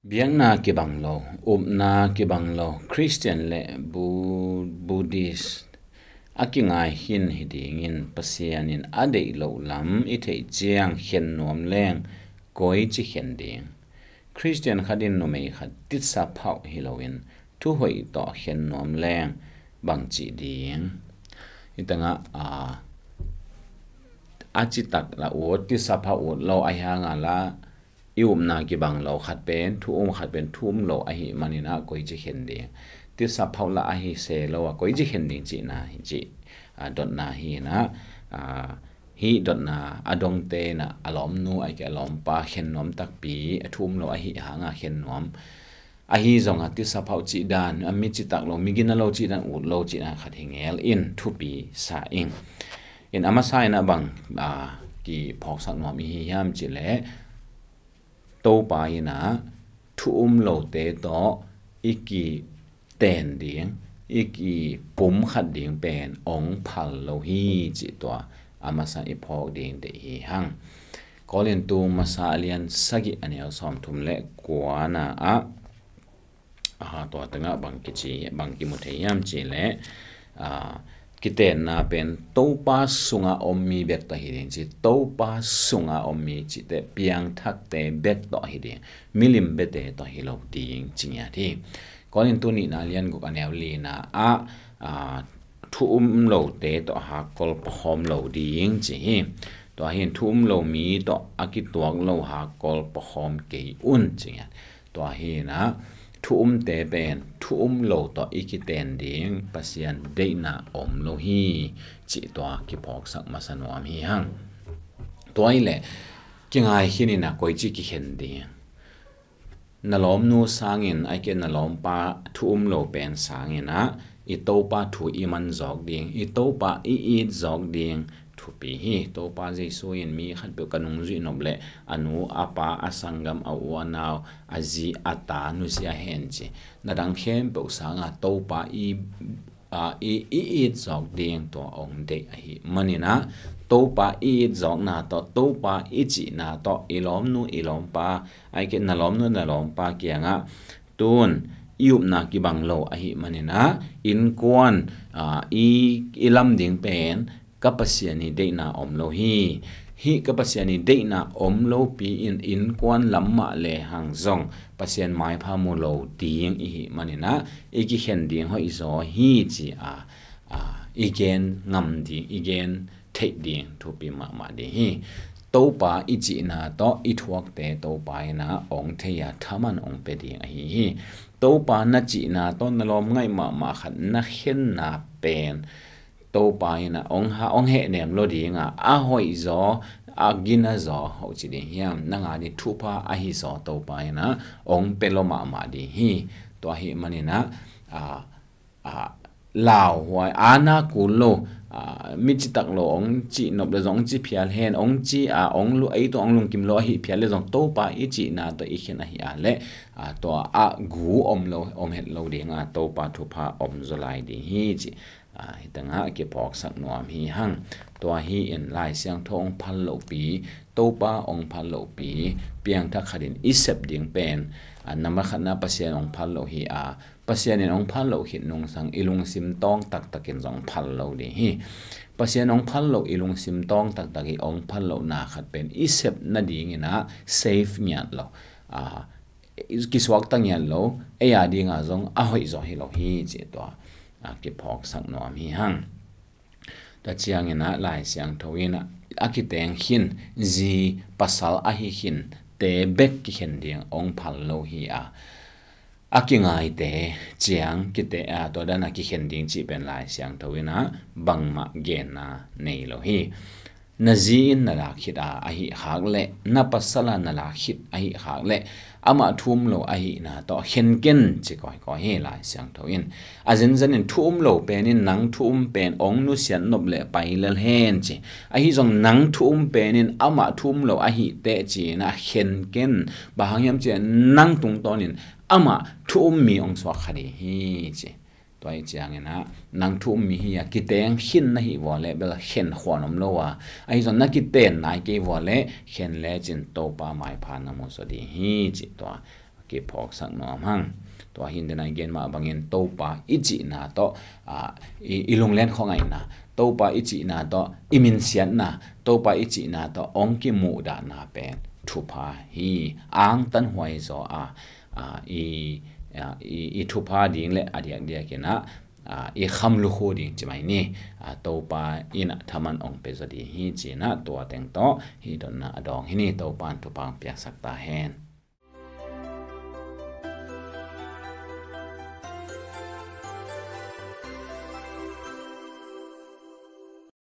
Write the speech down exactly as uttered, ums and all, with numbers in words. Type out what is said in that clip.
Biakna kibang lo, upna kibang lo, Christian le Bu-, Buddhist a kingai khin hi dingin Pasian in a deih loh lam i theih ciang khen nuam leng koi ci khen ding? Christian khat in numei khat titsa phauh hi loin thuhoih tawh khen nuam leng bang cih ding? Hi tangah, a, a citak la ut, titsa phauh ut lo ahi hanga la i upna kibang lo khat pen, thu um khat pen, thu um lo ahi maninah koi ci khen ding? Titsa phauh la ahi se lo a koi ci khen ding cihna hi cih, a, dotna hi inah, a, hih dotna a dongte inah a lawmnu ahi kei a lawmpa khen nuam takpi, a thu um lo ahi hanga khen nuam. Ahi zongah titsa phauh cih dan, a mi citak lo, mi gina lo cih dan, ut lo cih dan khat hi ngel in thupi sa ing. In a masa inah bang, a, kiphawksak nuam i hi hiam cih leh, Topa inah thu um lote tawh i kiten ding, i kipum khat ding pen ong phal lo hi cih tua a masa i phawk ding deih hi hang. Korintu masa a lian sagih a neu sawmthum le kuana ah, a, tua tengah bang kici, bang kimu thei hiam cih leh, a, kitenna pen Topa sunga om mi bek tawh hi ding ci, Topa sunga om mi cihte piangthakte bek tawh hi ding, milim bete tawh hi lo ding ci ngiat hi. Korintu nihna lian guk a neu lina ah, a, thu um lote tawh hakkol pawkhawm lo ding ci hi. Tua hin thu um lo mi tawh a kituak lo hakkol pawkhawm kei un ci ngiat. Tua hinah thu umte pen thu um lo tawh i kiten ding Pasian deihna om lo hi cih tua kiphawksak masa nuam hi hang. Tua hi leh kingai khin inah koi ci kikhen ding? Na lawmnu sangin, aike na lawmpa thu um lo pen sanginah i Topa thu i man zawk ding, i Topa i it zawk ding thupi hi. Topa Jesu in mi khatpeuh ka nungzuih nop leh a nu, a pa, a sanggam, a u, a nau, a zi, a ta nusia hen ci. Na dang khempeuh sanga Topa i, a, i, i it zawk ding tua ong deih ahi maninah Topa i it zawkna tawh, Topa i cihna tawh i lawmnu i lawmpa, aike na lawmnu na lawmpa kiangah tun i upna kibang lo ahi maninah innkuan, a, i, i lam ding pen ka Pasian i deihna om lo hi. Hih ka Pasian i deihna om lopi in innkuan lam mah lehang zong Pasian maipha mu lo ding i hi maninah i kikhen ding hoihzaw hi ci a, a, i gen ngam ding, i gen theih ding thupi mahmah ding hi. Topa i cihna tawh i thuakte Topa inah ong thei a thaman ong pia ding ahi hi. Topa na cihna tawh na lawm ngaih mahmah khat na khenna pen Topa inah ong ha, ong hehnem lo dinga a hoihzaw, a ginazaw hoh ci ding hiam, nang a ding thupha ahizaw Topa inah ong pia lo mahmah ding hi. Tua ahi maninah, a, a, lauhuai, a na kul lo, a, mi citak lo ong cih nop le zong ong ci phial hen, ong ci a, ong lu, ei tua ong lungkim lo ahi phial le zong Topa i cihna tawh i khen ahi a leh, a, tua a gu om lo, om het lo dinga Topa thupha om zaw lai ding hi ci. A, hi tangah kiphawksak nuam hi hang. Tua hi in Lai Siangtho ong phal lohpi, Topa ong phal lohpi, piangthak khat in i sep ding pen, a, nambat khatna Pasian ong phal loh hi a, Pasian in ong phal loh khit nungsang i lungsim tawng taktak in zong phal lo ding hi. Pasian ong phal loh i lungsim tawng taktak i ong phal lohna khat pen i sep nadingin ah safe ngiat lo, a, kisuakta ngiat lo, ei a dinga zong a hoih zaw hi lo hi cih tua, a, kiphawksak nuam hi hang. Tua ciangin ah Lai Siangtho in ah a kiteng khin, zi pasal ahi khinte bek kikhen ding ong phal lo hi a, a kingaite ciang kite, a, tua dan a kikhen ding cih pen Lai Siangtho in ah bangmah genna nei lo hi. Na zi in na lak khit a, ahi khak leh, na pasal a na lak khit ahi khak leh, amah thu um lo ahihna tawh khen ken ci kawikawi hi Lai Siangtho in. A zenzen in thu um lo pen in nang thu um pen ong nusiat nop leh pai lel hen ci. Ahi zong nang thu um pen in amah thu um lo ahi teh ci-in ah khen ken. Bang hang hiam cih leh nang tungtawn in amah thu um mi ong suak kha ding hi ci. Tua hi ciangin ah nang thu um mi hi a, kiteng khin na hi vua leh bel khen khuan om lo a, ahi zong na kiten nai kei vua leh khen lecin Topa maipha na mu zaw ding hi cih tua kiphawksak nuam hang. Tua hi in, den a i gen mah bangin Topa i cihna tawh, a, i, i lunglen khuangaihna, Topa i cihna tawh i minsiatna, Topa i cihna tawh hong kimuhdahna pen thupha hi. Angtanhuai zaw a, a, i, a, i, i thupha ding le a diakdiakin ah, a, i kham lukhu ding ci mai ni. A, Topa in ah thaman hong pia zaw ding hi ci-in ah, tua teng tawh hih dotna a dawng hi ni. Topa in thupha hong piaksak ta hen.